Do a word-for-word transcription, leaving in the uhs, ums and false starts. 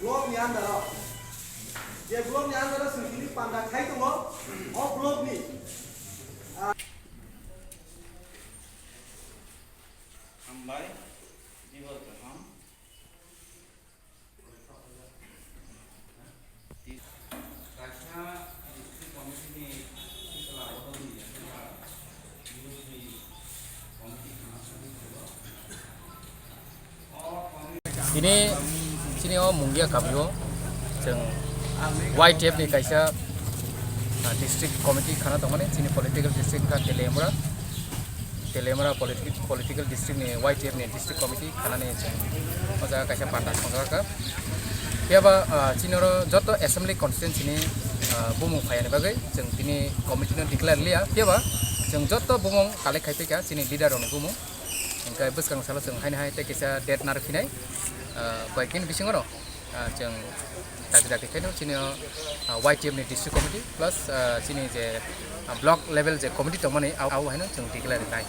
Block ni under o, je block ni under o chwng tini panda khai tongo, o block ni, ah, hambai, jibor kaham. Kaisa district committee ni sikla bodol ni jagao. Tini chini o Mungia kabrio chwng Y T F ni kaisa, ah, district committee khana tongmani, chini political district kha Teliamura, Teliamura politi-, political district ni Y T F ni district committee khanani chwng o jaga kaisa panda songjak kha. Phiya ba, ah, chini oro joto assembly constituency ni, ah, bumung phaiyani bagwi chwng tini committee no declare liya, phiya ba chwng joto bumung collect khai phaikha chini leader rokni bumung. Hingkhe bwskang salo chwng haino hai tei kisa date narwk phinai, ah, koyekdin bisingo no, ah, chwng dabi dabi khaino chini o, ah, Y T F ni district committee plus, ah, chini je, ah, block level je committee tongmani, abo haino chwng declare rinai.